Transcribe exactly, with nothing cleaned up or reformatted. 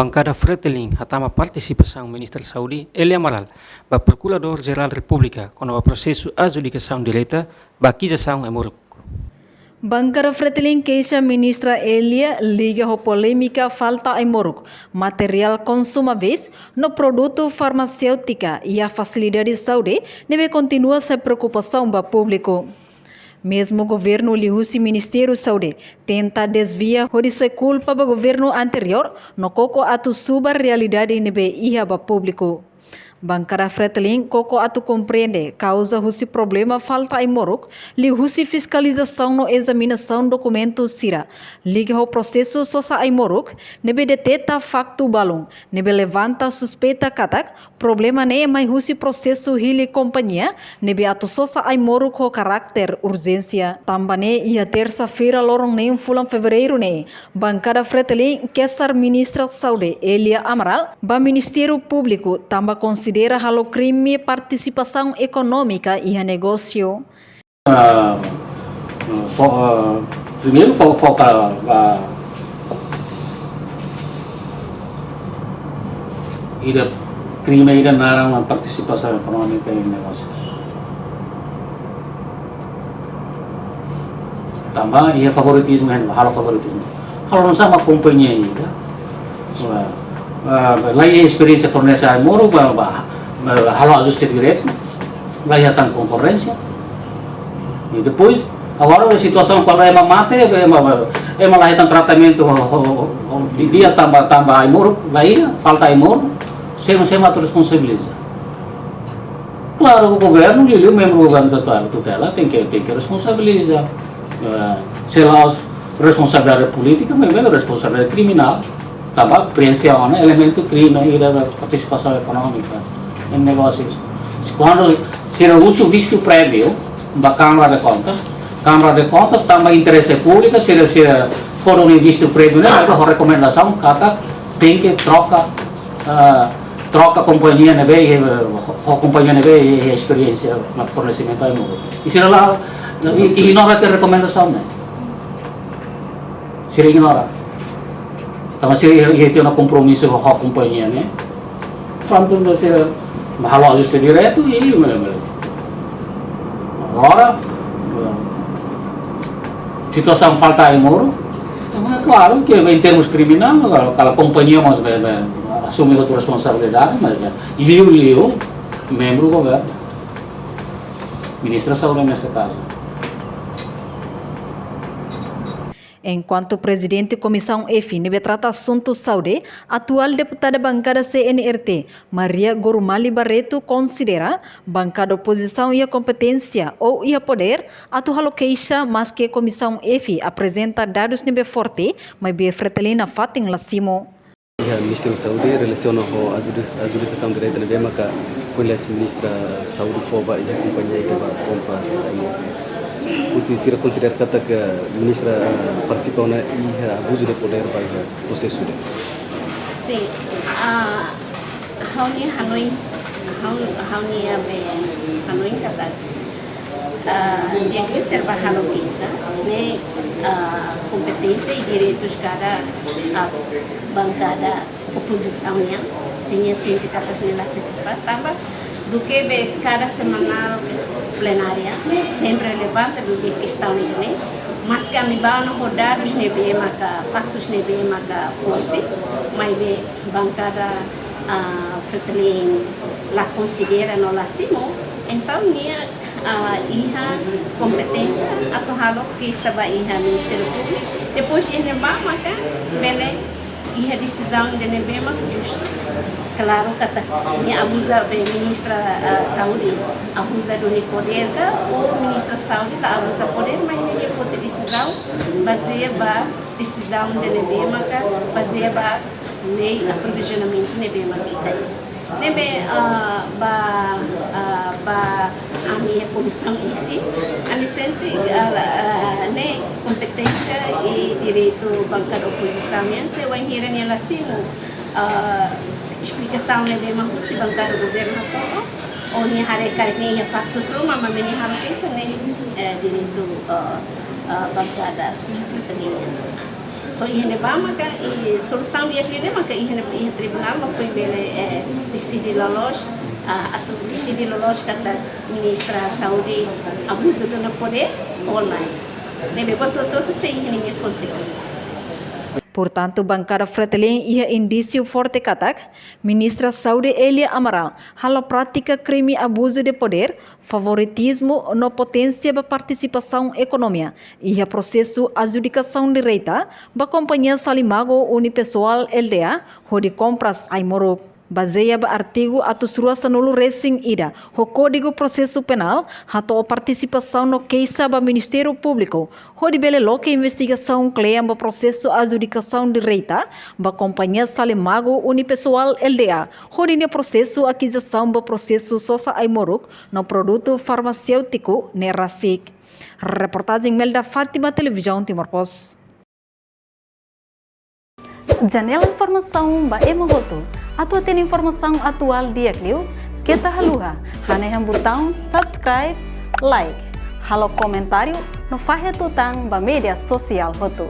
Bankada Fretilin hatama partisipasaun Ministra Saúde Elia Amaral ba Prokuradór Jerál Repúblika kona-ba prosesu adjudikasaun direta ba akizasaun ai-moruk. Bankada Fretilin keixa Ministra Elia liga ho polémika falta ai-moruk, materiál konsumáveis no produtu farmaséutika iha fasilidade saúde ne'ebé kontinua sai preokupasaun ba públiku. Mezmu governu liuhusi Ministériu Saúde tenta dezvia hodi soe kulpa ba governu anteriór no koko atu subar realidade ne'ebé iha ba públiku. Bankada Fretilin koko atu komprende kauza husi problema falta ai-moruk liuhusi fiskalizasaun no ezaminasaun dokumentu sira liga ho prosesu sosa ai-moruk ne'ebé deteta faktu balun ne'ebé levanta suspeita katak problema ne'e mai husi prosesu hili kompañia ne'ebé atu sosa ai-moruk ho karáter urjénsia. Tanba ne'e iha tersa-feira loron neen fulan Fevereiru ne'e, Bankada Fretilin kesar Ministra Saúde Elia Amaral ba Ministériu Públiku tanba konsidera halo krime partisipasaun ekonómika iha negósiu. Ah, fo-, ah, primeiru fo-, foka ba ida krime ida naran partisipasaun ekonómika iha negósiu. Tanba iha favoritizmu, halo favoritizmu. Halo nusá mak kompañia ida ah, ah, la iha esperiénsia fornese ai-moruk ba, ba, ba halo ajuste diretu, la iha tan konkorrénsia. I depois, agora situasaun kuandu ema mate, ema, ema la hetan tratamentu ho, ho, ho, ho, di dia tanba, tanba ai-moruk, la iha, falta ai-moruk, sé, sé mak atu responsabiliza? Klaru, governu, liuliu membru governu tutela, tutela, tenke, tenke responsabiliza. Eh, se la'ós responsabilidade polítika, mas mesmu responsabilidade kriminál. Tanba prensiona elementu krime ida ba partisipasaun ekonómika iha negósiu. Kuandu sira husu vistu préviu ba Kámara de Kontas, Kámara de Kontas tanba interese públiku, sira, sira fó duni vistu préviu ne'e, ba ho rekomendasaun katak tenke troka, ah, troka kompañia ne'ebé, eh, ho kompañia ne'ebé, eh, esperiénsia ba fornesimentu ai-moruk. I sira la, i, i ignora tiha rekomendasaun ne'e. Sira ignora. Tanba sira iha, iha tiha ona kompromisu ho kompañia ne'e. Prontu, entaun sira halo ajuste diretu i, i, i, agora, situasaun falta ai-moruk. Entaun, é klaru ke em termus kriminál, kala, kala kompañia mós be, be, asume outru responsabilidade, mas be, liuliu membru governu. Ministra Saúde neste kazu. Enkuantu Prezidente Komisaun F ne'ebé trata asuntu saúde, atuál deputada bankada C N R T, Maria Gorumali Barreto, konsidera bankada opozisaun iha kompeténsia ou iha podér atu halo keixa, maske Komisaun F aprezenta dadus ne'ebé forte, maibé Fretilin nafatin la simu. Iha Ministériu Saúde relasiona ho adjudi-, adjudikasaun direta ne'ebé maka ko'alia Ministra Saúde fó ba iha kompañia ida ba kompras ai-moruk. Husi sira konsidera katak Ministra, eh, partisipa ona iha abuzu de podér ba iha prosesu ne'e? Sin, ah, ha'u-nia hanoin, ha'u, ha'u-nia be hanoin katak, ah, di'ak liu sira bá halo keixa, ne'e, ah, kompeténsia i direitus kada, ah, bankada opozisaun nian, se nia sente katak nia la satisfás tanba, duké be kada semanál plenária sempre levanta duké kestaun ne'e, maske ami bá ona ho dadus ne'ebé maka, faktus ne'ebé maka forte, maibé bankada, ah, Fretilin la konsidera no la simu, entaun nia, ah, iha kompeténsia atu halo keixa ba iha Ministériu Públiku, depois iha ne'ebá maka bele iha desizaun ida ne'ebé mak justu. Klaru katak nia abuza be Ministra, ah, Saúde, abuza duni podér ka, ou Ministra Saúde la abuza podér, mas nia foti desizaun bazeia ba desizaun ida ne'ebé maka bazeia ba lei aprovizionamentu ne'ebé maka ita iha. Ne'ebé, ah, ba, ah, ba ami iha Komisaun F, ami sente, ah, la, ah, ne'e kompeténsia i direitu bankada opozisaun nian, se wainhira nia la simu, ah, esplikasaun ne'ebé mak husi bankada governu hato'o, ou nia haree karik nia iha faktus ruma, maibé nia halo keixa ne'e, eh, direitu, ah, ah, bankada Fretilin nian. Iha ne'ebá maka, i solusaun di'ak liu ne'e maka iha ne'e, iha tribunál mak foin bele, eh, deside loloos, ah, atu deside loloos katak Ministra Saúde abuzu duni podér ou lae. Ne'ebé buat hotu-hotu sei iha ninia konsekuénsia. Portantu, bankada Fretilin iha indísiu forte katak Ministra Saúde Elia Amaral halo prátika krime abuzu de podér, favoritizmu no poténsia ba partisipasaun ekonomia iha prosesu adjudikasaun direta ba kompañia Salimago Unipessoal Lda hodi kompras ai-moruk. Bazeia ba artigu atus rua sanulu resin ida ho Kódigu Prosesu Penál, hato'o partisipasaun no keixa ba Ministériu Públiku hodi bele loke investigasaun kle'an ba prosesu adjudikasaun direta ba kompañia Salimago Unipessoal Lda hodi nia prosesu akizasaun ba prosesu sosa ai-moruk no produtu farmaséutiku ne'e rasik. Reportajen Melda Fátima, Televizaun Timor Post. Janela informasaun ba ema hotu. Atu hatene informasaun atuál di'ak liu, keta haluha hanehan butaun subscribe, like, halo komentáriu no fahe tutan ba média sosiál hotu.